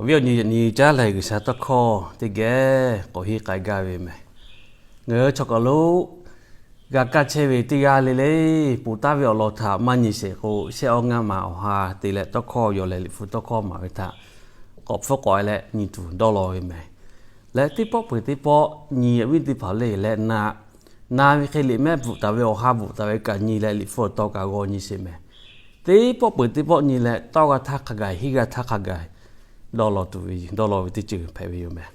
Awˬ viˉ awˬ nyi, yaꞈ nyi caˉ leh G'uiˬsha tawˇ hkawˇ teˇ geh k'awꞈ henˇ k'ai gaˇ ve mehˬ. Ngaˬ hui chaw kaˬ lo g'a kaˇ chehˇ ve teˇ g'aˇ le le, ponˬ taˍ ve awˬ lawn htaꞈ maˇ nyi sheˍ k'o, shehˆ awˇ ngaˇ maˬ awˬ ha te leh tawˇ hkawˇ yaw leh Liꞈ hpu tawˇ hkawˇ maˍ ve htaꞈ k'awꞈ hpfuhˆ k'awꞈ e leh nyi tuˬ dawˇ law ve mehˬ. Leh teˇ pawˆ peuˬ teˇ pawˆ nyi, awˬ viˉ teˇ hpaˍ le leh na, na ve hk'e liꞈ mehˆ bvuhꞈ taˍ ve, awˬ ha bvuhꞈ taˍ ve kaꞈ nyi leh Liꞈ hpu awˬ tawn kaꞈ g'aw nyi sheˍ mehˬ. Teˇ pawˆ peuˬ teˇ pawˆ nyi leh tawˇ g'a htaˇ hk'a gaˬ, henˇ g'a htaˇ hk'a gaˬ dawˇ law tuˬ ve, dawˇ law ve teˇ ceuˬ hpehꞈ ve yoˬ mehˬ.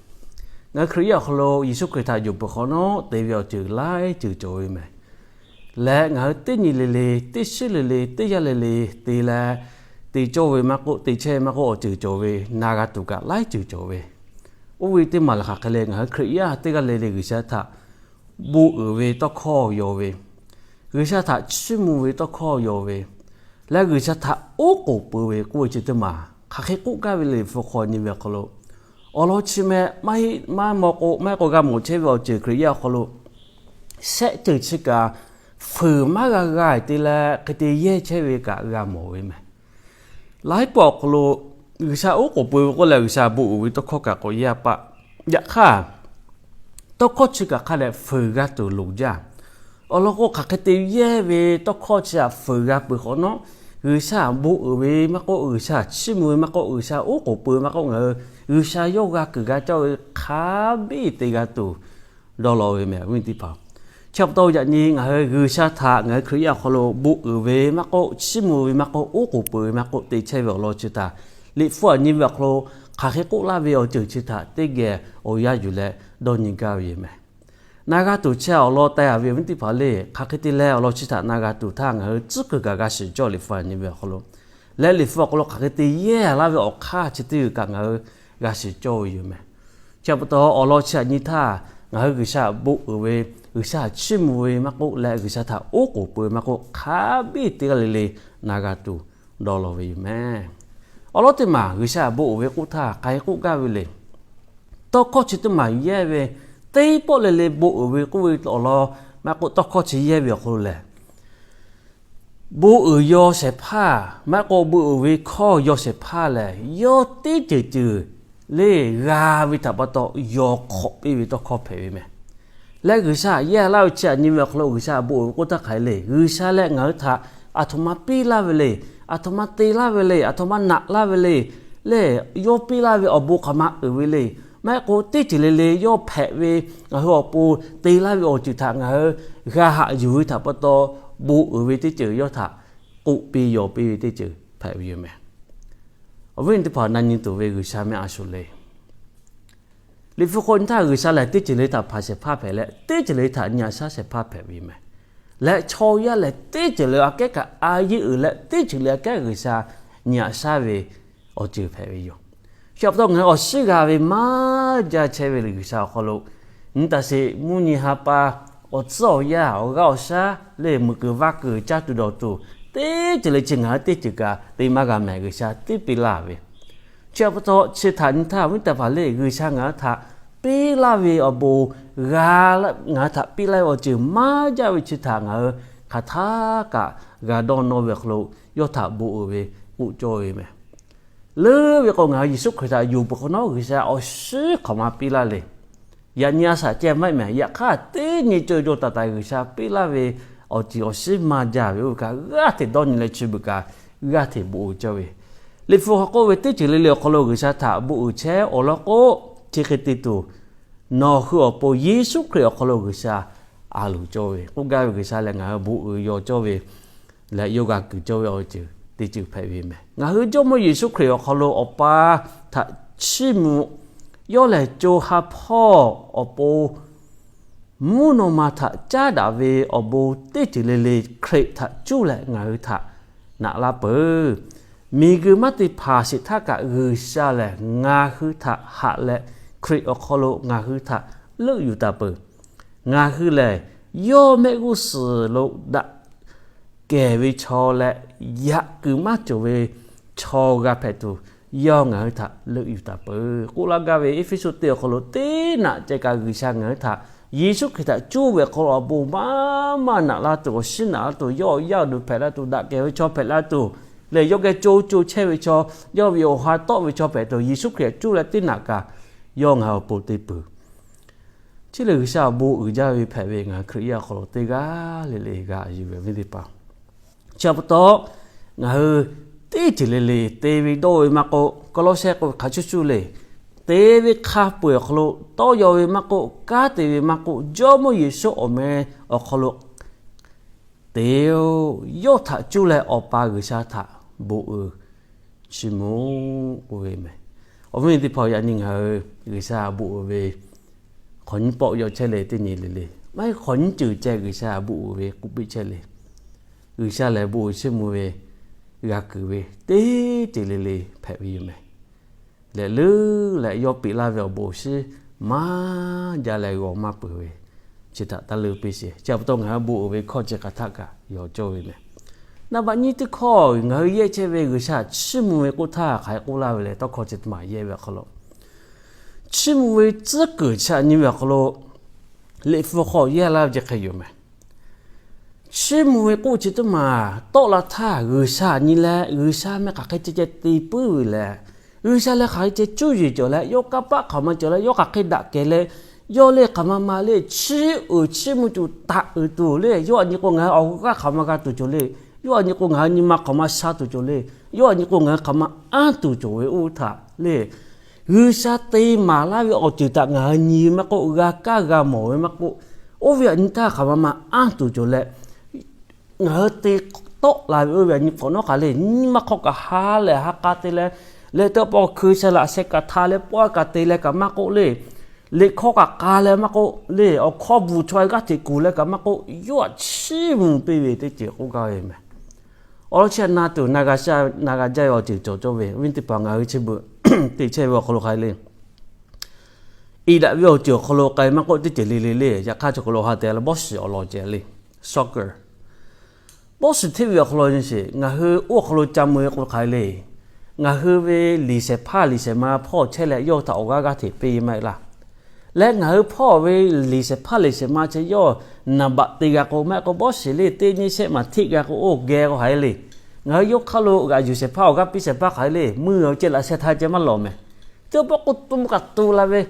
Ngaˬ hui Hkriꞈ yaˇ awˬ hk'aw lo Yeˍsuˆ Hkriꞈ htaꞈ yonˍ peuˬ hk'awꞈ nawˉ te ve awˬ ceuˬ laiˉ ceuˬ cawˬ ve mehˬ. Leh ngaˬ hui teˇ nyi le le, teˇ shiˉ le le, teˇ yanˇ le le te leh, te cawˇ ve maˇ k'oˆ, te chehˇ ve maˇ k'oˆ, awˬ ceuˬ cawˬ ve, na g'a tuˬ kaꞈ laiˉ ceuˬ cawˬ ve. Oˇ ve teˇ maˬ lehˬ hk'aˬ hk'e le, ngaˬ hui Hkriꞈ yaˇ teˇ g'aˇ le le G'uiˬsha htaꞈ bon uiˍ ve tawˇ hkawˇ yaw ve, G'uiˬsha htaꞈ chiˇ mvuh ve tawˇ hkawˇ yaw ve, leh G'uiˬsha htaꞈ oˉ k'oˍ pui ve k'oˆ ve chi teˇ maˬ hk'aˬ hk'e k'oˆ gaˇ ve le, Liꞈ hpu hk'aw nyi ve awˬ hk'aw lo, awˬ lawn chi meh maˇ heˆ maˇ maw k'o, maˇ heˆ k'o g'a mawˬ chehˇ ve awˬ ceuˬ Hkriꞈ yaˇ awˬ hk'aw lo shehˆ ceuˬ chi kaꞈ fuiˍ maˇ g'a g'a te leh hk'e te yehˇ chehˇ ve kaꞈ g'a mawˬ ve mehˬ. Laiˉ pawˆ awˬ hk'aw lo G'uiˬsha oˉ k'oˍ pui ve k'oˆ leh G'uiˬsha bon uiˍ ve tawˇ hkawˇ kaꞈ k'awꞈ yaˇ paˆ. Yaꞈ hk'aˇ, tawˇ hkawˇ chi kaꞈ hk'a dehꞈ fuiˍ g'a tuˬ loˍ jaˇ. Awˬ lawn k'o, hk'aˬ hk'e te yehˇ ve tawˇ hkawˇ chi htaꞈ fuiˍ g'a peuˬ hk'awꞈ nawˉ, G'uiˬsha bon uiˍ ve maˇ k'oˆ, G'uiˬsha chiˇ mvuh ve maˇ k'oˆ, G'uiˬsha oˉ k'oˍ pui ve maˇ k'oˆ, ngaˬ hui G'uiˬsha yawˇ g'a kuiˬ g'a cawˇ ve hk'a biˇ te g'a tuˬ dawˇ law ve mehˬ, awˬ viˉ teˇ hpaˍ. Chi pa taw yaꞈ nyi ngaˬ hui G'uiˬsha htaꞈ ngaˬ hui Hkriꞈ yaˇ awˬ hk'aw lo bon uiˍ ve maˇ k'oˆ, chiˇ mvuh ve maˇ k'oˆ, oˉ k'oˍ pui ve maˇ k'oˆ, te chehˇ ve awˬ lawn chi htaꞈ Liꞈ hpu aꞈ nyi ve awˬ hk'aw lo hk'aˬ hk'e k'oˆ laˇ ve awˬ ceuˬ chi htaꞈ teˇ geh awˬ yanˇ yuˬ leh dawˇ nyi gaˇ ve yoˬ mehˬ. Na g'a tuˬ chi awˬ lawn teh a ve awˬ viˉ teˇ hpaˍ le, hk'aˬ hk'e te leh awˬ lawn chi htaꞈ na g'a tuˬ htaˇ ngaˬ hui tcuhˉ kuiˬ kaꞈ g'a shiˍ cawˇ Liꞈ hpu aꞈ nyi ve awˬ hk'aw lo, leh Liꞈ hpu awˬ hk'aw lo hk'aˬ hk'e te yehˇ laˇ ve awˬ hk'aˇ chi teˇ g'uiˬ kaꞈ ngaˬ hui g'a shiˍ cawˇ ve yoˬ mehˬ. Chi pa taw awˬ lawn chi aꞈ nyi htaˇ ngaˬ hui G'uiˬsha bon uiˍ ve, G'uiˬsha chiˇ mvuh ve maˇ k'oˆ leh G'uiˬsha htaꞈ oˉ k'oˍ pui ve maˇ k'oˆ, hk'a biˇ teˇ g'aˇ le le na g'a tuˬ dawˇ law ve yoˬ mehˬ. Awˬ lawn teˇ maˬ G'uiˬsha bon uiˍ ve k'oˆ htaˇ hk'aˬ hk'e k'oˆ gaˇ ve le. Tawˇ hkawˇ chi teˇ maˬ yehˇ ve, teˇ pawˆ le le bon uiˍ ve k'oˆ ve awˬ lawn maˇ k'oˆ, tawˇ hkawˇ chi yehˇ ve awˬ hk'aw lo lehˬ, bon uiˍ yaw shehˍ hpaˇ maˇ k'oˆ, bon uiˍ ve hkawˇ yaw shehˍ hpaˇ lehˬ, yawˇ teˇ ceuˬ ceuˬ le g'a ve htaꞈ pa taw yaw hk'awꞈ piˇ ve tawˇ hkawˇ hpehꞈ ve mehˬ. Leh G'uiˬsha yehˇ laˇ ve chi aꞈ nyi ve awˬ hk'aw lo G'uiˬsha bon uiˍ ve k'oˆ htaˇ hk'aˬ hk'e le, G'uiˬsha leh ngaˬ hui htaꞈ aˬ htoꞈ ma piˇ laˇ ve le, aˬ htoꞈ ma te laˇ ve le, aˬ htoꞈ ma naꞈ laˇ ve le, lehˬ yawˇ piˇ laˇ ve awˬ bon hk'aˬ ma uiˍ ve le, maˇ heˆ k'o teˇ ceuˬ le le yawˇ hpehꞈ ve ngaˬ hui awˬ pon te laˇ ve awˬ ceuˬ htaꞈ ngaˬ hui g'a haꞈ yuˬ ve htaꞈ pa taw, bon uiˍ ve teˇ ceuˬ yawˇ htaꞈ k'oˆ piˇ yaw piˇ ve teˇ ceuˬ hpehꞈ ve yoˬ mehˬ. Awˬ viˉ teˇ hpaˍ na nyi tuˬ ve G'uiˬsha mehˆ a shuˍ le. Liꞈ hpu hk'aw nyi htaˇ G'uiˬsha lehˬ teˇ ceuˬ le htaꞈ hpanˍ shehˍ hpaˇ hpehꞈ leh, teˇ ceuˬ le htaꞈ nyi aꞈ shaˉ shehˍ hpaˇ hpehꞈ ve yoˬ mehˬ. Leh chaw yaˇ lehˬ teˇ ceuˬ le aꞈ kehˉ kaꞈ a yeˇ uiˍ leh, teˇ ceuˬ le aꞈ kehˉ G'uiˬsha nyi aꞈ shaˉ ve awˬ ceuˬ hpehꞈ ve yoˬ. Chi pa taw ngaˬ hui awˬ shiˉ g'a ve maˇ jaˇ chehˇ ve le G'uiˬsha awˬ hk'aw lo, nyi taˍ sheˍ mvuhˇ nyi ha pa, awˬ tcuhˉ awˬ yanˇ, awˬ g'aˇ awˬ shaˉ le, muiˬ kuiˬ vaˇ kuiˬ caˇ tuˬ dawˬ tuˬ, teˇ ceuˬ le chi ngaˬ hui teˇ ceuˬ kaꞈ te maˇ g'a mehˬ, G'uiˬsha teˇ piˇ laˇ ve. Chi pa taw chi htaꞈ nyi htaˇ awˬ viˉ teˇ hpaˍ le, G'uiˬsha ngaˬ hui htaꞈ piˇ laˇ ve awˬ bon g'a, ngaˬ hui htaꞈ piˇ laˇ ve awˬ ceuˬ maˇ jaˇ ve chi htaꞈ ngaˬ hui hk'aˬ htaˇ kaꞈ g'a dawˇ nawˇ ve awˬ hk'aw lo yawˇ htaꞈ bon uiˍ ve k'oˆ cawˇ ve mehˬ. Leuˉ ve k'o ngaˬ hui Yeˍsuˆ Hkriꞈ htaꞈ yonˍ peuˬ hk'awꞈ nawˉ G'uiˬsha awˬ shiˉ hk'awꞈ ma piˇ laˇ le. Yaꞈ nyi a shaꞈ ceh maˇ heˆ mehˬ, yaꞈ hk'aˇ teˇ nyi ceuˬ jaw taˍ taˍ G'uiˬsha piˇ laˇ ve awˬ ceuˬ awˬ shiˉ maˇ jaˇ ve oˇ ve kaꞈ g'aˇ hteꞈ dawˇ nyi leh chi beuꞈ kaꞈ g'aˇ hteꞈ bon uiˍ cawˇ ve. Liꞈ hpu hk'aw k'oˆ ve teˇ ceuˬ le le awˬ hk'aw lo G'uiˬsha htaꞈ bon uiˍ chehˇ awˬ lawn k'o, chi hk'e te tuˬ nawˬ hui awˬ pon Yeˍsuˆ Hkriꞈ awˬ hk'aw lo G'uiˬsha a loˍ cawˇ ve k'oˆ gaˇ ve G'uiˬsha lehˬ ngaˬ hui bon uiˍ yaw cawˇ ve leh yawˇ g'a kuiˬ cawˇ ve awˬ ceuˬ teˇ ceuˬ hpehꞈ ve mehˬ. Ngaˬ hui Jawˇmawˇ Yeˍsuˆ Hkriꞈ awˬ hk'aw lo Awˬ pa htaꞈ chiˇ mvuh, yawˇ lehˬ co ha hpawˇ awˬ pon mvuhˇ naw ma htaꞈ caˉ daꞈ ve awˬ bon teˇ ceuˬ le le Hkriꞈ htaꞈ cuˇ leh ngaˬ hui htaꞈ naꞈ laˇ peuˬ. Miˬguiˬ maˇ te hpanˍ sheˍ htaˇ kaꞈ G'uiˬsha lehˬ ngaˬ hui htaꞈ haꞈ leh Hkriꞈ awˬ hk'aw lo ngaˬ hui htaꞈ leuˆ yuˬ taˍ peuˬ. Ngaˬ hui lehˬ yawˇ mehˆ g'uˇ suhˍ lo daꞈ kehˬ ve chaw leh yaꞈ kuiˬ maˇ cawˬ ve chaw g'a hpehꞈ tuˬ, yawˇ ngaˬ hui htaꞈ leuˆ yuˬ taˍ peuˬ k'oˆ laˇ gaˇ ve Eˇfeˇsuꞈ teˇ awˬ hk'aw lo teˇ naꞈ ceh kaꞈ G'uiˬsha ngaˬ hui htaꞈ Yeˍsuˆ Hkriꞈ htaꞈ cuˇ ve awˬ hk'aw lo awˬ bon maˇ maˇ naꞈ laˇ tuˬ, awˬ shiˉ naꞈ laˇ tuˬ, yawˇ awˬ yaˇ awˬ duˬ hpehꞈ laˇ tuˬ, daꞈ kehˬ ve chaw hpehꞈ laˇ tuˬ, lehˬ yawˇ geh co co chehˇ ve chaw, yawˇ ve awˬ ha tawˆ ve chaw hpehꞈ tuˬ Yeˍsuˆ Hkriꞈ cuˇ leh teˇ naꞈ kaꞈ yawˇ ngaˬ hui awˬ pon te peuˬ. Chi lehˬ G'uiˬsha awˬ bon uiˍ jaˇ ve hpehꞈ ve ngaˬ hui Hkriꞈ yaˇ awˬ hk'aw lo teˇ g'aˇ le le g'a yuˬ ve awˬ viˉ teˇ hpaˍ, chi pa taw ngaˬ hui teˇ ceuˬ le le te ve dawˇ ve maˇ k'oˆ, Kawˇlawˇsehˇ k'oˆ ve hk'a shuˍ shuˍ le, te ve hk'a peu-eˬ awˬ hk'aw lo tawˇ yaw ve maˇ k'oˆ, kanˉ te ve maˇ k'oˆ, Jawˇmawˇ Yeˍsuˆ awˬ meh awˬ hk'aw lo te-o, yawˇ htaꞈ cuˇ leh Awˬ pa G'uiˬsha htaꞈ bon uiˍ chiˇ mvuh k'oˆ ve meh. Awˬ viˉ teˇ hpaˍ, yaꞈ nyi ngaˬ hui G'uiˬsha bon uiˍ ve hk'awꞈ nyiˇ pawˆ yaw chehˇ le teˇ nyi le le, maˇ heˆ hk'awꞈ nyiˇ ceuˬ ceh G'uiˬsha bon uiˍ ve k'oˆ piˇ chehˇ le. G'uiˬsha lehˬ bon uiˍ chiˇ mvuh ve g'a kuiˬ ve teˇ ceuˬ le le hpehꞈ ve yoˬ meh. Lehˬ leuˉ leh yawˇ peꞈ laˇ ve awˬ bon awˬ shinˉ maˇ jaˇ leh g'awˬ maˇ peuˬ ve, chi htaꞈ taˇ leuˉ piˇ sheˍ. Chi pa taw ngaˬ hui bon uiˍ ve hkawˇ chi hk'aˬ htaˆ kaꞈ yaw cawˇ ve meh. Naˍ baꞈ nyiˇ teˇ hkawˇ ngaˬ hui yehˇ chehˇ ve G'uiˬsha chiˇ mvuh ve k'oˆ htaˇ hk'aˬ hk'e k'oˆ laˇ ve lehˬ, tawˇ hkawˇ chi teˇ maˬ yehˇ ve awˬ hk'aw lo chiˇ mvuh ve tcuhˉ kuiˬ chi htaꞈ nyi ve awˬ hk'aw lo Liꞈ hpu hk'aw yehˇ laˇ ve chi hk'e yoˬ meh. Chiˇ mvuh ve k'oˆ chi teˇ maˬ tawˆ la htaˇ G'uiˬsha nyi leh G'uiˬsha meh hk'aˬ hk'e ceh ceh te puiˉ ve leh, G'uiˬsha leh hk'aˬ hk'e ceh cuˇ yiˍ cawˬ leh yawˇ kanˇ paˆ hk'aˬ ma cawˬ leh yawˇ hk'aˬ hk'e daꞈ kehˬ leh, yawˇ le hk'aˬ ma ma le chiˇ uiˍ chiˇ mvuh tuˬ taꞈ uiˍ tuˬ le, yawˇ htaꞈ nyi k'o ngaˬ hui awˬ g'aˇ hk'aˬ ma g'a tuˬ cawˬ le, yawˇ htaꞈ nyi k'o ngaˬ hui nyi ma hk'aˬ ma sha tuˬ cawˬ le, yawˇ htaꞈ nyi k'o ngaˬ hui hk'aˬ ma anˇ tuˬ cawˬ ve oˇ htaꞈ le G'uiˬsha te maˍ laˇ ve awˬ ceuˬ htaꞈ ngaˬ hui nyi ve maˇ k'oˆ, g'a kaˇ g'a mawˬ ve maˇ k'oˆ, oˇ ve htaꞈ nyi htaˇ hk'aˬ ma ma anˇ tuˬ cawˬ leh, ngaˬ hui te tawˆ la ve oˇ ve htaꞈ nyi hk'awꞈ nawˉ hk'aˬ le, nyi ma hk'aw kaꞈ ha lehˬ ha k'a te leh, leh teˇ pawˆ hkui sha laꞈ sheh kaꞈ hta leh pawˆ kaꞈ te leh kaꞈ maˇ k'oˆ le, liꞈ hkawˇ kaꞈ k'a leh maˇ k'oˆ le, awˬ hkawˇ bvuhˬ chaweh g'aˇ hteꞈ kuˬ leh kaꞈ maˇ k'oˆ, yawˇ htaꞈ chiˇ mvuh piˇ ve teˇ ceuˬ k'oˆ gaˇ ve meh. Awˬ lawn chi htaꞈ na tuˬ na g'a jaˇ ve awˬ ceuˬ cawˬ cawˇ ve awˬ viˉ teˇ hpaˍ, ngaˬ hui chi beuꞈ te chehˇ ve awˬ hk'aw lo hk'a le, iˍ daꞈ ve awˬ ceuˬ awˬ hk'aw lo k'ai maˇ k'oˆ, teˇ ceuˬ le le le yaꞈ hk'aˇ chi hk'aw lo ha te leh bawˇ shiˍ awˬ lawn ceh le, soccer, bawˇ shiˍ hteˇ ve awˬ hk'aw lo nyi sheˍ. Ngaˬ hui oˇ awˬ hk'aw lo ca mvuh ve k'o hk'a le, ngaˬ hui ve liꞈ shehˍ hpaˇ liꞈ shehˍ ma hpawˇ chehˇ leh yawˇ hui htaꞈ awˬ g'aˇ g'aˇ hteꞈ piˇ maˇ heˆ laˇ. Leh ngaˬ hui hpawˇ ve liꞈ shehˍ hpaˇ liꞈ shehˍ ma chi yawˇ naˍ baꞈ te g'a k'o, maˇ heˆ k'o bawˇ shiˍ le teˇ nyi shehˆ maˍ htiˆ g'a k'o, oˇ geh k'o hk'a le, ngaˬ hui yawˇ hk'aˇ lo g'aꞈ yuˬ shehˍ hpaˇ awˬ g'aˇ piˇ shehˍ hpaˇ hk'a le, mui awˬ ceh laꞈ sheh hta ceh maˇ lawˬ meh. Teˇ pawˆ k'o tu kaꞈ tu la ve,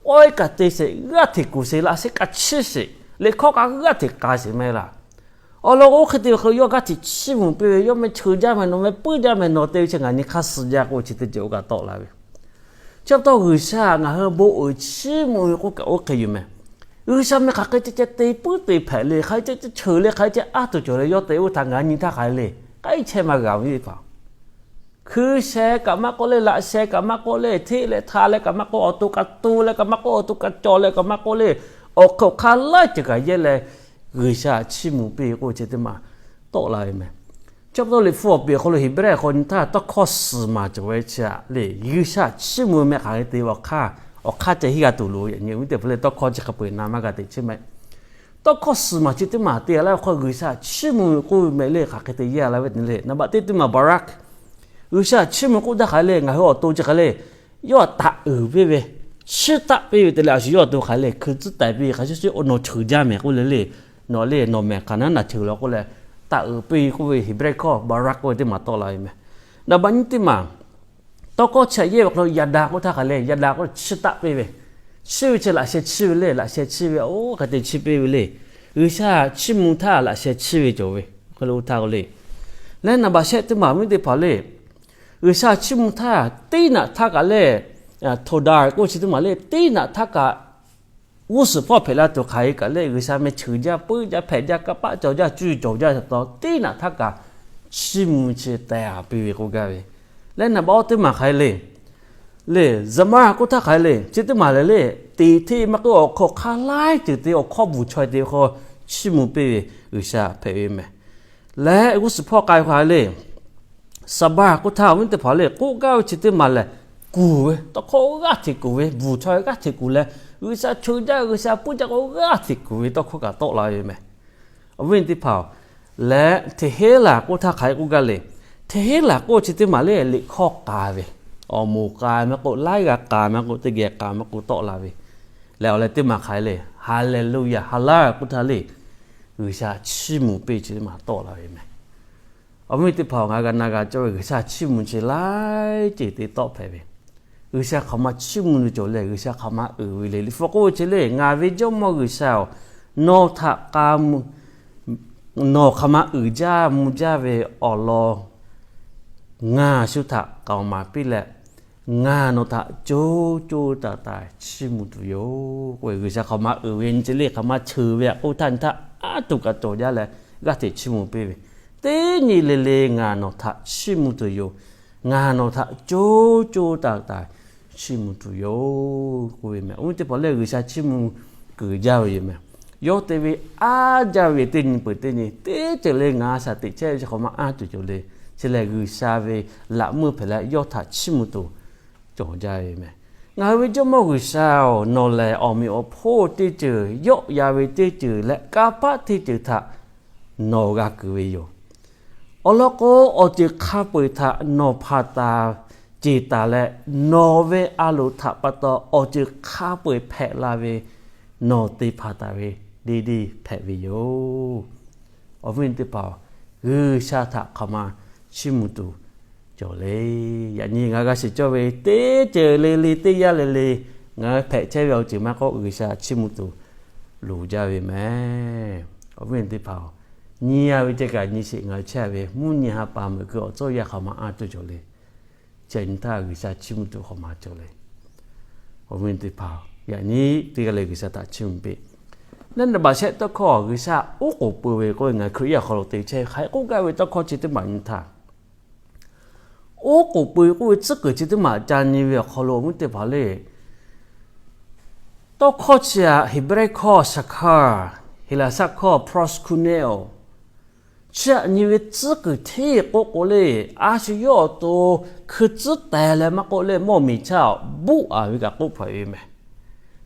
awˉ kaꞈ te sheˍ, g'aˇ hteꞈ kuˬ sheˍ, laꞈ sheh kaꞈ chiˇ sheˍ, liꞈ hkawˇ kaꞈ g'aˇ hteꞈ k'a sheˍ maˇ heˆ laˇ. Awˬ lawn k'o, oˇ hk'e te ve hk'e yawˇ g'aˇ hteꞈ chiˇ mvuh piˇ ve, yawˇ meh cheu jaˇ meh nawˬ meh puiˉ jaˇ meh nawˬ te ve chi ngaˬ nyi hk'aˇ suh jaˇ k'o, chi teˇ ceuˬ oˇ kaꞈ tawˆ la ve. Chi pa taw G'uiˬsha ngaˬ hui bon uiˍ chiˇ mvuh ve k'oˆ kaꞈ oˇ hk'e yoˬ meh. G'uiˬsha meh hk'aˬ hk'e ceh ceh te puiˉ te hpehꞈ le, hk'aˬ hk'e ceh ceh cheuˬ le, hk'aˬ hk'e ceh a tuˬ cawˬ leh yawˇ te oˇ htaꞈ ngaˬ hui nyi htaˇ hk'a le, k'ai chehˇ maˇ g'a ve teˇ hpaˍ. Hkui sheh kaꞈ maˇ k'oˆ le, laꞈ sheh kaꞈ maˇ k'oˆ le, hteˆ leh hta leh kaꞈ maˇ k'oˆ, awˬ to kaꞈ tu leh kaꞈ maˇ k'oˆ, awˬ to kaꞈ cawˬ leh kaꞈ maˇ k'oˆ le, awˬ hk'aw hk'a laiˉ ceuˬ kaꞈ yehˇ leh G'uiˬsha chiˇ mvuh piˇ ve k'oˆ chi teˇ maˬ tawˆ la ve meh. Chi pa taw Liꞈ hpu awˬ pehˍ awˬ hk'aw lo Heˍbrehˇ hk'aw nyi htaˇ tawˇ hkawˇ suhˍ maˬ cawˬ ve chi htaꞈ le, G'uiˬsha chiˇ mvuh ve meh hk'aˬ hk'e te ve awˬ hk'aˇ, awˬ hk'aˇ ceh henˇ g'a tuˬ loˍ ve, awˬ viˉ teˇ hpaˍ le, tawˇ hkawˇ chi hk'a peu-eˬ na maˇ g'a teꞈ chiˇ meh. Tawˇ hkawˇ suhˍ maˬ chi teˇ maˬ te laˇ ve hk'aw G'uiˬsha chiˇ mvuh ve k'oˆ ve meh le, hk'aˬ hk'e te yehˇ la ve te le, naˍ baꞈ teˇ teˇ maˬ Baˍraˆ, G'uiˬsha chiˇ mvuh k'oˆ htaˇ hk'aˬ le, ngaˬ hui awˬ to chi hk'aˬ le, yawˇ htaꞈ taꞈ uiˍ piˇ ve, chiˇ taˆ piˇ ve te leh, a shu yawˇ awˬ to hk'aˬ le hkui tcuhˉ taiˍ piˇ ve hk'a shuˍ shuˍ, oˇ nawˬ cheuˬ jaˇ meh k'oˆ le le, nawˬ le nawˬ meh hk'aˬ naˉ naˬ cheuˬ law k'oˆ leh, taꞈ uiˍ piˇ ve k'oˆ ve Heˍbrehˇ hkawˇ Baˍraˆ k'oˆ ve teˇ maˬ tawˆ la ve meh. Naˍ baꞈ nyiˇ teˇ maˬ tawˇ hkawˇ chi htaꞈ yehˇ ve hk'aw lo yaꞈ daꞈ k'oˆ htaˇ hk'aˬ le, yaꞈ daꞈ k'oˆ chiˇ taˆ piˇ ve, chiˇ ve chi laꞈ sheh chiˇ ve le, laꞈ sheh chiˇ ve oˇ hk'e te chiˇ piˇ ve le. G'uiˬsha chiˇ mvuh htaˇ laꞈ sheh chiˇ ve cawˬ ve, hk'e le oˇ htaˇ k'o le. Leh naˍ baꞈ shehˆ teˇ maˬ awˬ viˉ teˇ hpaˍ le, G'uiˬsha chiˇ mvuh htaˇ teˇ naꞈ htaˇ kaꞈ le, htoˍ daꞈ k'oˆ chi teˇ maˬ le, teˇ naꞈ htaˇ kaꞈ g'uˇ suhˍ hpawˇ hpehꞈ la tuˬ hk'aˬ hk'e kaꞈ le, G'uiˬsha meh cheuˬ jaˇ puiˉ jaˇ hpehꞈ jaˇ kanˇ paˆ cawˬ jaˇ cuˇ cawˬ jaˇ htaꞈ taw teˇ naꞈ htaˇ kaꞈ chiˇ mvuh chi teh a piˇ ve k'oˆ gaˇ ve. Leh naˍ baꞈ awˇ teˇ maˬ hk'aˬ hk'e le, le zaˍmaˇ k'oˆ htaˇ hk'aˬ hk'e le, chi teˇ maˬ lehˬ le, teꞈ hteˇ maˇ k'oˆ awˬ hk'aw hk'a laiˉ ceuˬ te awˬ hkawˇ bvuhˬ chaweh te ve hk'aw chiˇ mvuh piˇ ve G'uiˬsha hpehꞈ ve meh. Leh g'uˇ suhˍ hpawˇ k'ai hk'aˬ hk'e le, saˍbaˍ k'oˆ htaˇ awˬ viˉ teˇ hpaˍ le k'oˆ gaˇ ve chi teˇ maˬ lehˬ, kuˬ ve tawˇ hkawˇ g'aˇ hteꞈ kuˬ ve, bvuhˬ chaweh g'aˇ hteꞈ kuˬ leh, G'uiˬsha cheuˬ jaˇ G'uiˬsha puiˉ jaˇ k'o g'aˇ hteꞈ kuˬ ve tawˇ hkawˇ kaꞈ tawˆ la ve meh. Awˬ viˉ teˇ hpaˍ-oˬ, leh Hteˇheˉlaꞈ k'oˆ htaˇ hk'aˬ hk'e k'oˆ gaˇ le. Hteˇheˉlaꞈ k'oˆ chi teˇ maˬ le liꞈ hkawˇ k'a ve, awˬ moˍ k'a maˇ k'oˆ, laiˉ g'aˇ k'a maˇ k'oˆ, teˇ geh k'a maˇ k'oˆ tawˆ la ve. Leh awˬ leh teˇ maˬ hk'aˬ hk'e le, Haˍleˍluˇyaˍ, Haˍlaˍ k'oˆ htaˇ le, G'uiˬsha chiˇ mvuh piˇ chi teˇ maˬ tawˆ la ve meh. Awˬ viˉ teˇ hpaˍ, ngaˬ g'a na g'a cawˇ ve G'uiˬsha chiˇ mvuh chi laiˉ ceuˬ teˇ tawˆ hpehꞈ ve. G'uiˬsha hk'aˬ ma chiˇ mvuh tuˬ cawˬ leh G'uiˬsha hk'aˬ ma uiˍ ve le. Liꞈ hpu k'oˆ ve chi le, Ngaˬ ve Jawˇmawˇ G'uiˬsha-oˬ, nawˬ htaꞈ k'a, nawˬ hk'aˬ ma uiˍ jaˇ mvuh jaˇ ve awˬ lawn ngaˬ shu htaꞈ k'aoˍ maˍ piˇ leh, ngaˬ nawˬ htaꞈ co co taiˍ taiˍ chiˇ mvuh tuˬ yoˬ k'oˆ ve. G'uiˬsha hk'aˬ ma uiˍ ve nyi chi le, hk'aˬ ma cheuˬ ve aꞈ k'oˆ htaˇ nyi htaˇ, aˉ tuˬ kaꞈ cawˬ jaˇ leh g'aˇ hteꞈ chiˇ mvuh piˇ ve, teˇ nyi le le ngaˬ nawˬ htaꞈ chiˇ mvuh tuˬ yoˬ. Ngaˬ nawˬ htaꞈ co co taiˍ taiˍ chiˇ mvuh tuˬ yoˬ k'oˆ ve meh. Awˬ viˉ teˇ hpaˍ lehˬ, G'uiˬsha chiˇ mvuh kuiˬ jaˇ ve yoˬ meh. Yawˇ te ve aˉ jaˇ ve teˇ nyi peuˬ teˇ nyi, teˇ ceuˬ le ngaˬ shaˍ teꞈ chehˇ ve chi hk'aˬ ma aˉ tuˬ cawˬ le. Chi lehˬ, G'uiˬsha ve laꞈ meuˇ hpehꞈ leh yawˇ htaꞈ chiˇ mvuh tuˬ cawˬ jaˇ ve meh. Ngaˬ hui ve Jawˇmawˇ G'uiˬsha-oˬ, nawˬ lehˬ awˬ meꞈ awˬ hponˇ teˇ ceuˬ, yawˆ yan ve teˇ ceuˬ leh kanˇ paˆ teˇ ceuˬ htaꞈ nawˬ g'a kuiˬ ve yoˬ. Awˬ lawn k'o, awˬ ceuˬ hk'a peu-eˬ htaꞈ nawˬ hpanˍ taˍ ceˬ taˍ leh, nawˬ ve a loˍ htaꞈ pa taw awˬ ceuˬ hk'a peu-eˬ hpehꞈ la ve nawˬ te hpanˍ taˍ ve deˇ deˇ hpehꞈ ve yoˬ. Awˬ viˉ teˇ hpaˍ, G'uiˬsha htaꞈ hk'aˬ ma chiˇ mvuh tuˬ cawˬ le. Yaꞈ nyi ngaˬ g'a shiˍ cawˇ ve teˇ ceuˬ le le, teˇ yanˇ le le, ngaˬ hui hpehꞈ chehˇ ve awˬ ceuˬ maˇ k'oˆ, G'uiˬsha chiˇ mvuh tuˬ loˍ jaˇ ve meh. Awˬ viˉ teˇ hpaˍ-oˬ, nyi a ve ceh kaꞈ nyi sheˍ, ngaˬ hui chehˇ a ve mvuhˇ nyi ha pa meuꞈ keu awˬ tcuhˇ yaˇ hk'aˬ ma aˉ tuˬ cawˬ le. Chi nyi htaˇ G'uiˬsha chiˇ mvuh tuˬ hk'aˬ ma cawˬ le. Awˬ viˉ teˇ hpaˍ, yaꞈ nyi teˇ g'aˇ le G'uiˬsha htaꞈ chiˇ mvuh piˇ. Naˉ neˬ baˬ shehˆ tawˇ hkawˇ, G'uiˬsha oˉ k'oˍ pui ve k'oˆ ve ngaˬ hui Hkriꞈ yaˇ awˬ hk'aw lo te chehˇ ve hk'aˬ hk'e k'oˆ gaˇ ve tawˇ hkawˇ chi teˇ maˬ nyi htaˇ, oˉ k'oˍ pui ve k'oˆ ve tcuhˉ kuiˬ chi teˇ maˬ ca nyi ve awˬ hk'aw lo awˬ viˉ teˇ hpaˍ le, tawˇ hkawˇ chi aꞈ Heˍbrehˇ hkawˇ shakar, Heˍlaˍsaˆ hkawˇ proskuneo, chi aꞈ nyi ve tcuhˉ kuiˬ hteˇ k'oˆ k'o le, a shu yawˇ awˬ to hkui tcuhˉ taiˍ leh maˇ k'oˆ le, mawˇ miˬ chaˇ buˆ a ve kaꞈ k'oˆ hpehꞈ ve meh.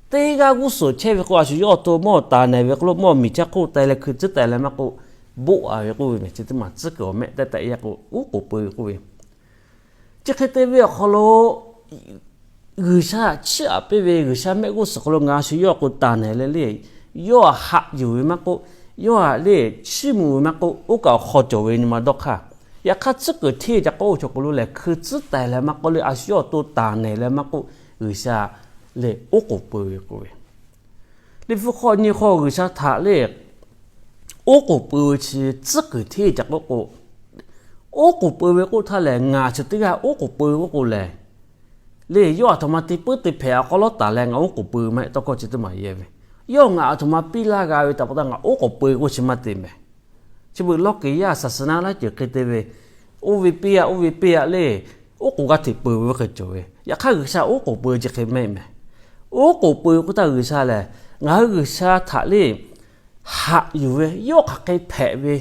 Teˇ g'aˇ g'uˇ suhˍ chehˇ ve k'o, a shu yawˇ awˬ to mawˇ taˍ nehˬ ve hk'aw lo mawˇ miˬ chaˇ hk'oˆ taiˍ leh hkui tcuhˉ taiˍ leh maˇ k'oˆ, buˆ a ve k'oˆ ve meh. Chi teˇ maˬ tcuhˉ kuiˬ awˬ mehˆ tehˆ tehˆ yaˇ k'o, oˉ k'oˍ pui ve k'oˆ ve. Chi hk'e te ve awˬ hk'aw lo G'uiˬsha chiˇ aꞈ piˇ ve, G'uiˬsha mehˆ g'uˇ suhˍ hk'aw lo ngaˬ shu yawˇ k'o taˍ nehˬ leh le, yawˇ htaꞈ haꞈ yuˬ ve maˇ k'oˆ, yawˇ htaꞈ le chiˇ mvuh ve maˇ k'oˆ, oˇ kaꞈ awˬ hk'aw cawˬ ve nyi ma dawˇ hk'aˇ. Yaꞈ hk'aˇ tcuhˉ kuiˬ hteˇ ca k'oˆ chaw k'o lo lehˬ, hkui tcuhˉ taiˍ leh maˇ k'oˆ le, a shu yawˇ awˬ to taˍ nehˬ leh maˇ k'oˆ, G'uiˬsha le oˉ k'oˍ pui ve k'oˆ ve. Liꞈ hpu hk'aw nyi hk'aw G'uiˬsha htaꞈ le oˉ k'oˍ pui ve chi tcuhˉ kuiˬ hteˇ ca k'oˆ k'o, oˉ k'oˍ pui ve k'oˆ htaˇ lehˬ, ngaˬ chi teˇ g'aˇ oˉ k'oˍ pui ve k'oˆ k'o lehˬ, le yawˇ aˬ htoꞈ ma te puiˉ te hpehꞈ awˬ hk'aw lo taˍ leh ngaˬ oˉ k'oˍ pui maˇ heˆ. Tawˇ hkawˇ chi teˇ maˬ yehˇ ve, yawˇ ngaˬ aˬ htoꞈ ma piˇ laˇ g'a ve htaꞈ pa taw ngaˬ oˉ k'oˍ pui k'oˆ chi maˇ te meh. Chi beuꞈ lawˇ keˍ yaˇ saˍsaˍnaˆ laˇ ceuˬ hk'e te ve, oˇ ve piˇ aꞈ, oˇ ve piˇ aꞈ le, oˉ k'oˍ g'aˇ hteꞈ pui ve oˇ hk'e cawˬ ve. Yaꞈ hk'aˇ G'uiˬsha oˉ k'oˍ pui chi hk'e mehˆ meh. Oˉ k'oˍ pui k'oˆ htaˇ G'uiˬsha lehˬ, ngaˬ hui G'uiˬsha htaꞈ le haꞈ yuˬ ve, yawˇ hk'aˬ hk'e hpehꞈ ve,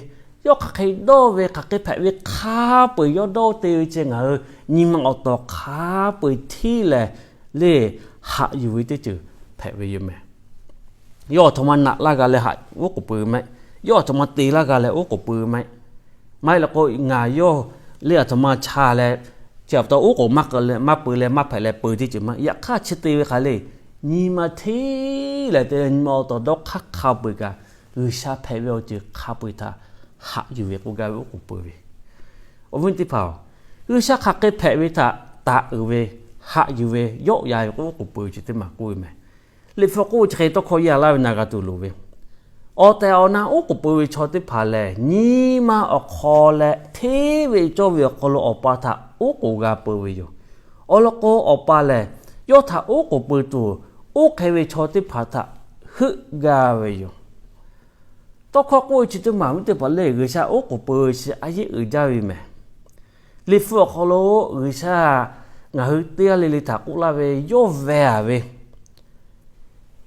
yawˇ hk'aˬ hk'e dawˇ ve, hk'aˬ hk'e hpehꞈ ve hk'a peu-eˬ yawˇ dawˇ te ve chi ngaˬ hui nyi ma awˬ tawˍ hk'a peu-eˬ hteˇ leh le haꞈ yuˬ ve teˇ ceuˬ hpehꞈ ve yoˬ meh. Yawˇ aˬ htoꞈ ma naꞈ laˇ g'a leh haꞈ oˉ k'oˍ pui ve maˇ heˆ. Yawˇ aˬ htoꞈ ma te laˇ g'a leh oˉ k'oˍ pui ve maˇ heˆ. Maˇ heˆ leh k'o, ngaˬ yawˇ le aˬ htoꞈ ma cha leh, chi pa taw oˉ k'oˍ maˇ pui leh maˇ hpehꞈ leh pui teˇ ceuˬ maˇ heˆ. Yaꞈ hk'aˇ chi te ve hk'aˬ le, nyi ma hteˇ leh te leh nyi ma awˬ tawˍ dawˇ hk'aˇ hk'a peu-eˬ kaꞈ, G'uiˬsha hpehꞈ ve awˬ ceuˬ hk'a peu-eˬ htaꞈ haꞈ yuˬ ve k'oˆ gaˇ ve oˉ k'oˍ pui ve. Awˬ viˉ teˇ hpaˍ-oˬ, G'uiˬsha hk'aˬ hk'e hpehꞈ ve htaꞈ taˍ uiˍ ve, haꞈ yuˬ ve, yawˆ yan ve k'o oˉ k'oˍ pui ve chi teˇ maˬ k'oˆ ve meh. Liꞈ hpu k'oˆ ve chi hk'e tawˇ hkawˇ yaˇ laˇ ve na g'a tuˬ loˍ ve, awˬ tehˬ awˬ na oˉ k'oˍ pui ve chaw teˇ hpaˍ lehˬ, nyi ma awˬ hk'aw leh hteˇ ve cawˇ ve awˬ hk'aw lo Awˬ pa htaꞈ oˉ k'oˍ g'a pui ve yoˬ. Awˬ lawn k'o, Awˬ pa lehˬ yawˇ htaꞈ oˉ k'oˍ pui tuˬ, oˇ hk'e ve chaw teˇ hpaˍ htaꞈ heuˆ gaˇ ve yoˬ. Tawˇ hkawˇ k'oˆ ve chi teˇ maˬ viˉ teˇ hpaˍ le, G'uiˬsha oˉ k'oˍ pui ve chi a yeˆ uiˍ jaˇ ve meh. Liꞈ hpu awˬ hk'aw lo G'uiˬsha ngaˬ hui teˇ g'aˇ le le htaꞈ k'oˆ laˇ ve, yawˇ veh a ve,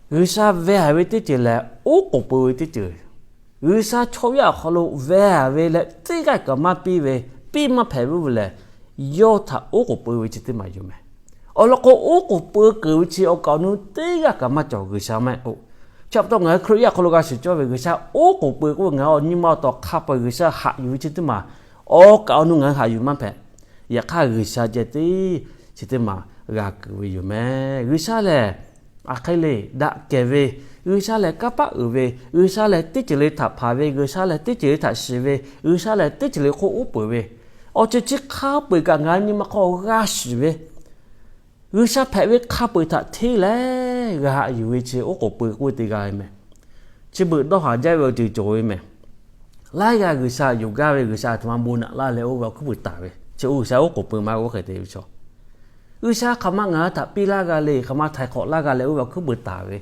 G'uiˬsha veh a ve teˇ ceuˬ lehˬ, oˉ k'oˍ pui ve teˇ ceuˬ. G'uiˬsha chaw yaˇ awˬ hk'aw lo veh a ve leh teˇ g'aˇ kaꞈ maˇ piˇ ve, piˇ maˇ hpehꞈ ve lehˬ, yawˇ htaꞈ oˉ k'oˍ pui ve chi teˇ maˬ yoˬ meh. Awˬ lawn k'o, oˉ k'oˍ pui kuiˬ ve chi awˬ kaˍ awˬ nu teˇ g'aˇ kaꞈ maˇ cawˬ, G'uiˬsha maˇ heˆ k'o. Chi pa taw ngaˬ hui Hkriꞈ yaˇ hk'aw lo g'a shiˍ cawˇ ve, G'uiˬsha oˉ k'oˍ pui k'oˆ ve, ngaˬ hui awˬ nyi ma awˬ tawˍ hk'a peu-eˬ G'uiˬsha haꞈ yuˬ ve chi teˇ maˬ, awˬ kaˍ awˬ nu ngaˬ hui haꞈ yuˬ maˇ hpehꞈ. Yaꞈ hk'aˇ G'uiˬsha ceh tiˉ chi teˇ maˬ g'a kuiˬ ve yoˬ meh. G'uiˬsha lehˬ, a hk'e le daꞈ kehˬ ve, G'uiˬsha lehˬ kanˇ paˆ uiˍ ve, G'uiˬsha lehˬ teˇ ceuˬ le htaꞈ hpanˍ ve, G'uiˬsha lehˬ teˇ ceuˬ le htaꞈ shiˍ ve, G'uiˬsha lehˬ teˇ ceuˬ le hk'oˆ uˉ peunˍ ve, awˬ ceuˬ chi hk'a peu-eˬ kaꞈ ngaˬ hui nyi ma hk'aw g'a shiˍ ve, G'uiˬsha hpehꞈ ve hk'a peu-eˬ htaꞈ hteˇ leh g'a haꞈ yuˬ ve chi oˉ k'oˍ pui k'oˆ ve teˇ g'aˇ ve mehˬ. Chi beuꞈ dawˇ haˍ jaˇ ve awˬ ceuˬ cawˬ ve mehˬ. Laiˉ g'aˇ G'uiˬsha yuˬ gaˇ ve, G'uiˬsha aˬ htoꞈ ma bon naꞈ laˇ leh oˇ ve awˬ hkuiˉ puiˍ taˍ ve chi, oˇ G'uiˬsha oˉ k'oˍ pui ma oˇ hk'e te ve chaw. G'uiˬsha hk'aˬ ma ngaˬ hui htaꞈ piˇ laˇ g'a le, hk'aˬ ma htaiˍ hk'awꞈ laˇ g'a leh oˇ ve awˬ hkuiˉ puiˍ taˍ ve,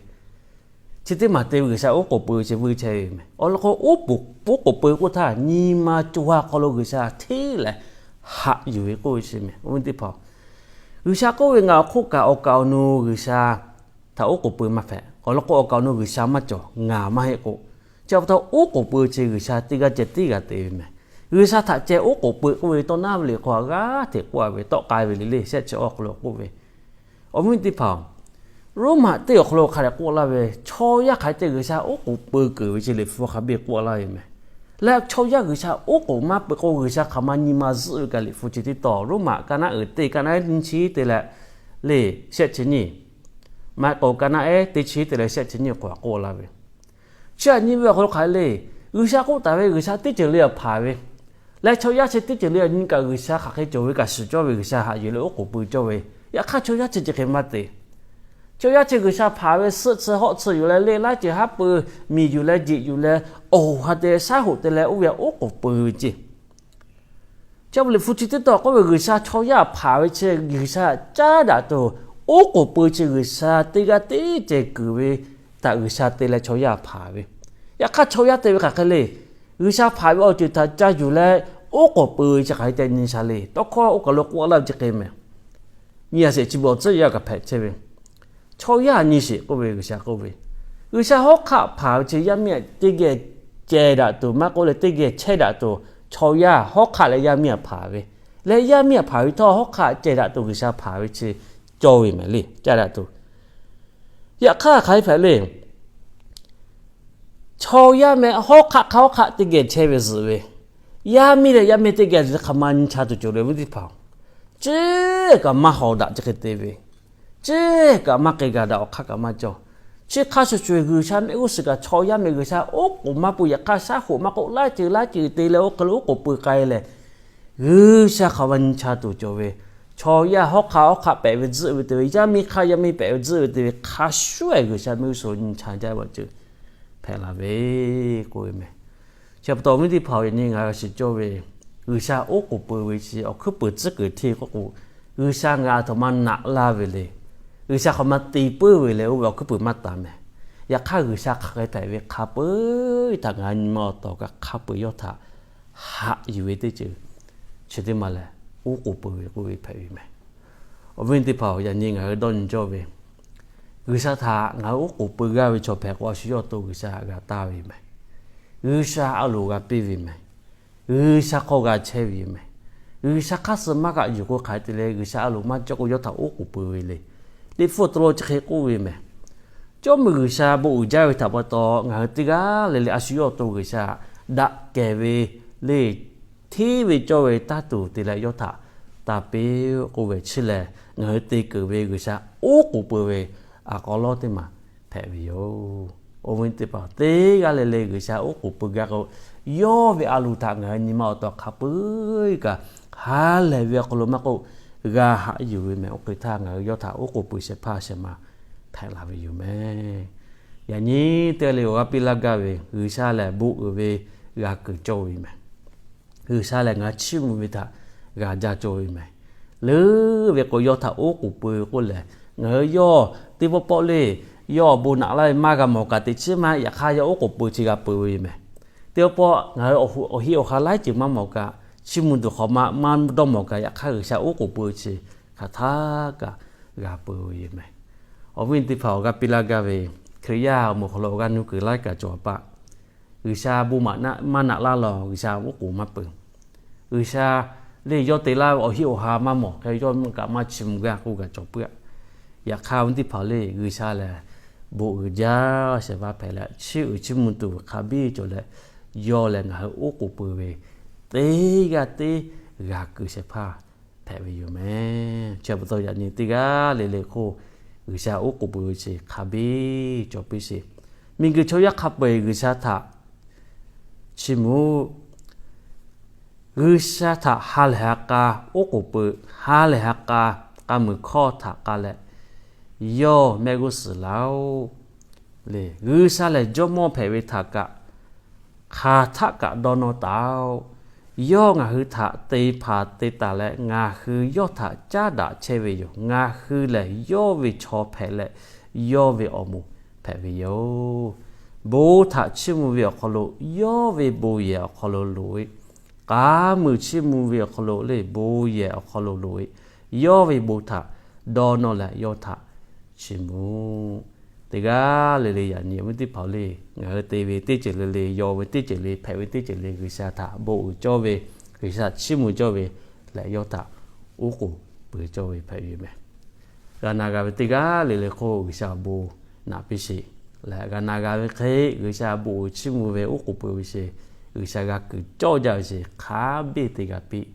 chi teˇ maˬ te ve G'uiˬsha oˉ k'oˍ pui chi vuiˇ chehˇ ve mehˬ. Awˬ lawn k'o, oˉ k'oˍ pui k'oˆ htaˇ nyi ma co ha hk'aw lo G'uiˬsha hteˇ leh haꞈ yuˬ ve k'oˆ ve chi mehˬ. Awˬ viˉ teˇ hpaˍ-oˬ, G'uiˬsha k'oˆ ve, Ngaˬ awˬ hk'oˆ kaꞈ awˬ kaˍ awˬ nu G'uiˬsha htaꞈ oˉ k'oˍ pui maˇ hpehꞈ. Awˬ lawn k'o, awˬ kaˍ awˬ nu G'uiˬsha maˇ cawˬ, ngaˬ maˇ heˆ k'o, chi pa taw oˉ k'oˍ pui chi G'uiˬsha teˇ g'aˇ ceh tiˉ g'a te ve mehˬ. G'uiˬsha htaꞈ ceh oˉ k'oˍ pui k'oˆ ve tawˇ naˉ ve liꞈ hk'aw g'aˇ hteꞈ k'oˆ ve, tawˆ k'ai ve le le shehˆ chi awˬ hk'aw lo k'oˆ ve. Awˬ viˉ teˇ hpaˍ-oˬ, Roˉmaꞈ teˇ awˬ hk'aw lo hk'a dehꞈ k'oˆ laˇ ve, chaw yaˇ hk'aˬ hk'e te G'uiˬsha oˉ k'oˍ pui keunˍ ve chi liꞈ hpu hk'a biˇ k'oˆ laˇ ve mehˬ. Leh chaw yaˇ G'uiˬsha oˉ k'oˍ maˇ pui k'o, G'uiˬsha hk'aˬ ma nyi ma zuhˆ ve kaꞈ liꞈ hpu chi teˇ taw, Roˉmaꞈ ka naˉ uiˍ teˇ ka naˉ ehˉ nyiˇ chi te leh le shehˆ chi nyiˇ, maˇ heˆ k'o ka naˉ ehˉ teˇ chi te leh shehˆ chi nyiˇ k'awꞈ k'oˆ laˇ ve. Chi aꞈ nyi ve awˬ hk'aw lo hk'aˬ hk'e le, G'uiˬsha k'oˆ taˍ ve G'uiˬsha teˇ ceuˬ le hpanˍ ve, leh chaw yaˇ chi teˇ ceuˬ le nyi kaꞈ G'uiˬsha hk'aˬ hk'e cawˬ ve kaꞈ shiˍ cawˇ ve, G'uiˬsha haꞈ yuˬ leh oˉ k'oˍ pui cawˇ ve, yaꞈ hk'aˇ chaw yaˇ chi chi hk'e maˇ te. Chaw yaˇ chi G'uiˬsha hpanˍ ve suhˆ tsuhˇ hawˆ tsuhˇ yuˬ leh le laiˉ ceuˬ haˉ pui, miˬ yuˬ leh jeꞈ yuˬ leh awˬ ha te shaˉ hoꞈ te leh oˇ ve oˉ k'oˍ pui ve ceˇ. Chi liꞈ hpu chi teˇ taw k'oˆ ve, G'uiˬsha chaw yaˇ hpanˍ ve chi G'uiˬsha caˉ daꞈ tuˬ, oˉ k'oˍ pui chi G'uiˬsha teˇ g'aˇ teˇ ceh kuiˬ ve htaꞈ G'uiˬsha te leh chaw yaˇ hpanˍ ve. Yaꞈ hk'aˇ chaw yaˇ te ve hk'aˬ hk'e le, G'uiˬsha hpanˍ ve awˬ ceuˬ htaꞈ ca yuˬ leh oˉ k'oˍ pui ve chi hk'aˬ hk'e te nyi sha le. Tawˇ hkawˇ oˇ kaˬ lo k'oˆ laˇ ve chi hk'e mehˬ. Nyi a sheˍ chi beuꞈ awˬ tcuhˉ yaˇ kaꞈ hpehꞈ chehˇ ve, chaw yaˇ nyi sheˍ k'oˆ ve, G'uiˬsha k'oˆ ve, G'uiˬsha hawˉ hk'aˆ hpanˍ ve chi yaˇ miˇ teˇ geh ceh daꞈ tuˬ maˇ k'oˆ leh teˇ geh chehˇ daꞈ tuˬ, chaw yaˇ hawˉ hk'aˆ leh yaˇ miˇ hpanˍ ve, leh yaˇ miˇ hpanˍ ve htawˇ hawˉ hk'aˆ ceh daꞈ tuˬ G'uiˬsha hpanˍ ve chi cawˇ ve mehˬ le, caˇ daꞈ tuˬ. Yaꞈ hk'aˇ hk'aˬ hk'e hpehꞈ le, chaw yaˇ mehˬ hawˉ hk'aˆ hk'a hawˉ hk'aˆ teˇ geh chehˇ ve zuhꞈ ve, yaˇ miˇ leh yaˇ miˇ teˇ geh zuhꞈ hk'aˬ ma nyi cha tuˬ cawˬ le, awˬ viˉ teˇ hpaˍ-oˬ. Chi kaꞈ maˇ hawˍ daꞈ chi hk'e te ve, chi kaꞈ maˇ k'ai gaˬ daꞈ, awˬ hk'aˇ kaꞈ maˇ cawˬ. Chi hk'a shuˍ shuˍ G'uiˬsha mehˆ g'uˇ suhˍ kaꞈ chaw yaˇ mehˬ G'uiˬsha oˉ k'oˍ maˇ pui, yaꞈ hk'aˇ shaˉ hoꞈ maˇ k'oˆ, laiˉ ceuˬ laiˉ ceuˬ te leh oˇ hk'e lo oˉ k'oˍ pui k'ai leh, G'uiˬsha hk'aˬ ma nyi cha tuˬ cawˬ ve, chaw yaˇ hawˉ hk'aˆ hawˉ hk'aˆ pehꞈ ve zuhꞈ ve te ve, yaˇ miˇ hk'aˆ yaˇ miˇ pehꞈ ve zuhꞈ ve te ve, hk'a shuˍ shuˍ G'uiˬsha mehˆ g'uˇ suhˍ nyi cha jaˇ ve awˬ ceuˬ hpehꞈ la ve k'oˆ ve mehˬ. Chi pa taw awˬ viˉ teˇ hpaˍ-oˬ, yaꞈ nyi ngaˬ hui shiˍ cawˇ ve, G'uiˬsha oˉ k'oˍ pui ve chi awˬ hkuiˉ puiˍ tcuhˉ kuiˬ hteˇ k'oˆ k'o, G'uiˬsha ngaˬ aˬ htoꞈ ma naꞈ laˇ ve le. G'uiˬsha hk'aˬ ma te puiˉ ve leh oˇ ve awˬ hkuiˉ puiˍ maˇ taˍ mehˬ. Yaꞈ hk'aˇ G'uiˬsha hk'aˬ hk'e hpehꞈ ve hk'a peu-eˬ htaꞈ ngaˬ hui nyi ma awˬ taw kaꞈ hk'a peu-eˬ yawˇ htaꞈ haꞈ yuˬ ve teˇ ceuˬ chi teˇ maˬ lehˬ oˉ k'oˍ pui ve k'oˆ ve hpehꞈ ve mehˬ. Awˬ viˉ teˇ hpaˍ-oˬ, yaꞈ nyi ngaˬ hui dawˇ nyi cawˇ ve, G'uiˬsha htaꞈ ngaˬ hui oˉ k'oˍ pui g'aˇ ve chaw hpehꞈ k'o, a shu yawˇ awˬ to G'uiˬsha g'a taˇ ve mehˬ. G'uiˬsha a loˍ g'a piˇ ve mehˬ. G'uiˬsha hk'aw g'a chehˇ ve yoˬ mehˬ. G'uiˬsha hk'aˇ suh maˇ g'aꞈ yuˬ k'o hk'aˬ hk'e te leh G'uiˬsha a loˍ maˇ cawˇ k'o yawˇ htaꞈ oˉ k'oˍ pui ve le. Liꞈ hpu awˬ to lo chi hk'e k'oˆ ve mehˬ. Jawˇmawˇ G'uiˬsha bon uiˍ jaˇ ve htaꞈ pa taw ngaˬ hui teˇ g'aˇ le le a shu yawˇ awˬ to G'uiˬsha daꞈ kehˬ ve le, hteˇ ve cawˇ ve taˇ tuˬ te leh yawˇ htaꞈ taˇ piˇ k'oˆ ve chi lehˬ, ngaˬ hui te keunˍ ve G'uiˬsha oˉ k'oˍ pui ve a k'aw lawˉ teˇ maˬ hpehꞈ ve yoˬ. Awˬ viˉ teˇ hpaˍ, teˇ g'aˇ le le G'uiˬsha oˉ k'oˍ pui gaˇ k'o, yawˇ ve a loˍ htaꞈ ngaˬ hui nyi ma awˬ taw hk'a peu-eˬ kaꞈ ha lehˬ ve awˬ hk'aw lo maˇ k'oˆ, g'a haꞈ yuˬ ve mehˬ. Oˇ hk'e htaˇ ngaˬ hui yawˇ htaꞈ oˉ k'oˍ pui shehˍ hpaˇ shehˍ ma hpehꞈ la ve yoˬ mehˬ. Yaꞈ nyi teˇ g'aˇ le awˬ g'aˇ piˇ laˇ gaˇ ve, G'uiˬsha lehˬ bon uiˍ ve g'a kuiˬ cawˇ ve mehˬ. G'uiˬsha lehˬ ngaˬ hui chiˇ mvuh ve htaꞈ g'a jaˇ cawˇ ve mehˬ. Leuˉ ve k'o, yawˇ htaꞈ oˉ k'oˍ pui k'oˆ lehˬ, ngaˬ hui yawˇ teˇ pawˆ pawˆ le, yawˇ bon naꞈ laˇ ve maˇ g'a mawˬ kaꞈ teꞈ chiˉ maˇ, yaꞈ hk'aˇ yawˇ oˉ k'oˍ pui chi g'a peuˬ ve yoˬ mehˬ. Teˇ pawˆ pawˆ ngaˬ hui awˬ heˆ awˬ ha laiˉ ceuˬ maˇ mawˬ kaꞈ, chiˇ mvuh tuˬ hk'awꞈ ma maˇ dawˇ mawˬ kaꞈ, yaꞈ hk'aˇ G'uiˬsha oˉ k'oˍ pui chi hk'aˬ htaˇ kaꞈ g'a peuˬ ve yoˬ mehˬ. Awˬ viˉ teˇ hpaˍ, awˬ g'aˇ piˇ laˇ gaˇ ve, Hkriꞈ yaˇ awˬ moˍ hk'aw lo awˬ g'aˇ nuˇ kuiˬ laiˉ kaꞈ cawˬ a paˆ, G'uiˬsha bon maꞈ maˇ naꞈ laˇ lawˬ, G'uiˬsha oˉ k'oˍ maˇ peuˬ. G'uiˬsha le yawˇ te laˇ ve awˬ heˆ awˬ ha maˇ mawˬ hk'e, yawˇ kaꞈ maˇ chiˇ mvuh gaˇ k'oˆ kaꞈ cawˬ puiˉ-a. Yaꞈ hk'aˇ awˬ viˉ teˇ hpaˍ le, G'uiˬsha lehˬ bon uiˍ jaˇ shehˍ hpaˇ hpehꞈ leh, chiˇ uiˍ chiˇ mvuh tuˬ hk'a biˇ cawˬ leh, yawˇ lehˬ ngaˬ hui oˉ k'oˍ pui ve teˇ g'aˇ teˇ g'a kuiˬ shehˍ hpaˇ hpehꞈ ve yoˬ mehˬ. Chi pa taw yaꞈ nyi teˇ g'aˇ le le hk'oˆ G'uiˬsha oˉ k'oˍ pui ve chi hk'a biˇ cawˬ piˇ sheˍ. Miˬguiˬ chaw yaˇ hk'a peu-eˬ G'uiˬsha htaꞈ chiˇ mvuh, G'uiˬsha htaꞈ ha lehˬ ha k'a oˉ k'oˍ pui, ha lehˬ ha k'a k'a muiˬ hkawˇ htaꞈ k'a leh yawˇ mehˆ g'uˇ suhˍ laˇ-oˆ. Le, G'uiˬsha lehˬ Jawˇmawˇ hpehꞈ ve htaꞈ kaꞈ hk'aˬ htaˆ kaꞈ dawˇ nawˇ taˍ-oꞈ. Yawˇ ngaˬ hui htaꞈ te hpanˍ te taˍ leh ngaˬ hui yawˇ htaꞈ caˉ daꞈ chehˇ ve yoˬ. Ngaˬ hui lehˬ yawˇ ve chaw hpehꞈ leh yawˇ ve awˬ moˍ hpehꞈ ve yoˬ. Bon htaꞈ chiˇ mvuh ve awˬ hk'aw lo yawˇ ve bon yehˬ awˬ hk'aw lo loꞈ-e, k'a muiˬ chiˇ mvuh ve awˬ hk'aw lo le bon yehˬ awˬ hk'aw lo loꞈ-e, yawˇ ve bon htaꞈ dawˇ nawˇ leh yawˇ htaꞈ chiˇ mvuh. Teˇ g'aˇ le le yaꞈ nyi awˬ viˉ teˇ hpaˍ-oˬ le, ngaˬ hui te ve teˇ ceuˬ le le, yaw ve teˇ ceuˬ le, hpehꞈ ve teˇ ceuˬ le, G'uiˬsha htaꞈ bon uiˍ cawˇ ve, G'uiˬsha chiˇ mvuh cawˇ ve leh yawˇ htaꞈ oˉ k'oˍ pui cawˇ ve hpehꞈ ve meh. G'a na g'a ve teˇ g'aˇ le le hk'oˆ G'uiˬsha awˬ bon naꞈ piˇ sheˍ. Leh g'a na g'a ve hk'e G'uiˬsha bon uiˍ chiˇ mvuh ve oˉ k'oˍ pui ve sheˍ, G'uiˬsha g'a kuiˬ cawˇ jaˇ ve sheˍ hk'a biˇ te g'a piˇ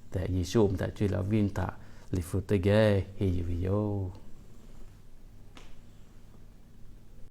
tehꞈ Yeˍsuˆ awˬ meh htaꞈ cuˇ leh awˬ viˉ awˬ nyi htaꞈ liꞈ hpu teˇ geh henˇ yuˬ ve yoˬ.